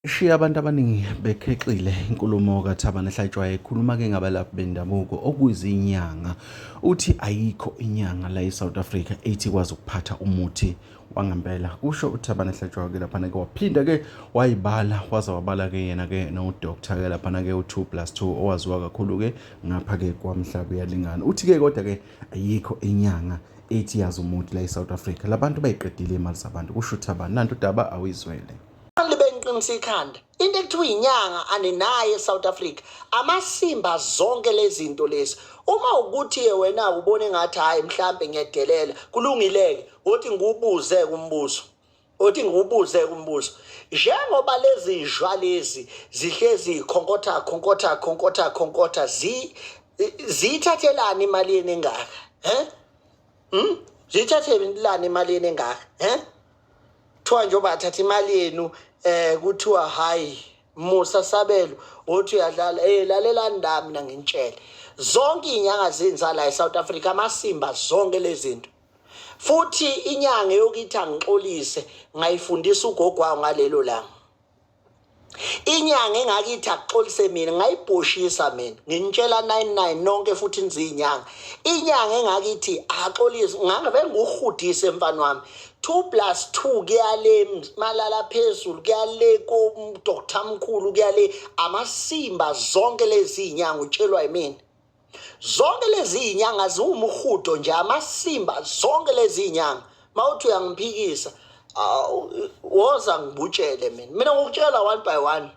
Ishiye abantu abaningi bekhexile inkulumo kaThabane Hlatshwayo ekhuluma-ke ngabalaphi bendabuko okuyizinyanga. Uthi ayikho inyanga la e-South Africa ethi ikwazi ukuphatha umuthi wangempela, kusho uThabane Hlatshwayo-ke laphana-ke. Waphinda-ke wayibala waze wabala-ke yena-ke no-doctor-ke laphana-ke u-2 plus 2 owaziwa kakhulu-ke ngapha-ke kwamhlaba uyalingana. Uthi-ke kodwa-ke ayikho inyanga ethi yazi umuthi la e-South Africa. Labantu bayiqedile imali zabantu, kusho uThabane. Nantu udaba awuyizwele. Libe ngiqinisa ikhanda. Into ekuthiwa inyanga aninaye eSouth Africa. Amasimba zonke lezi zinto lezi. Uma ukuthi wena ubona engathi hayi mhlambe ngiyadelela, kulungileke. Uthi ngikubuze kumbuzo. Uthi ngikubuze kumbuzo. Njengoba lezi zwa lezi zihlezi khonkotha khonkotha khonkotha khonkotha zi ziyithathelani imali yenu engaka? He? Ziyithathelani imali yenu engaka? He? Kuthiwa njengoba athatha imali yenu kuthiwa hayi Musa Sabelo uthi uyadlala lalelani la mina nginitshele zonke izinyanga zenza la eSouth Africa amasimba zonke lezi zinto futhi inyanga yokuthi angixolise ngayifundisa ugogo wayo ngalelo langa. Inyanga engakithi akuxolise mina ngayibhoshisa mina nginitshela 99 nonke futhi nizinyanga. Inyanga engakithi axolise ngangave nguhudise mfana wami 2 plus 2 kuyale malala phezulu kuyale ko Dr Mkhulu kuyale amasimba zonke lezi inyanga utshelwa yimina. Zonke lezi izinyanga ziwumhudo nje amasimba zonke lezi izinyanga. Mawuthi uyangiphikisa woza ngibutshele mina. Mina ngikutshela one by one.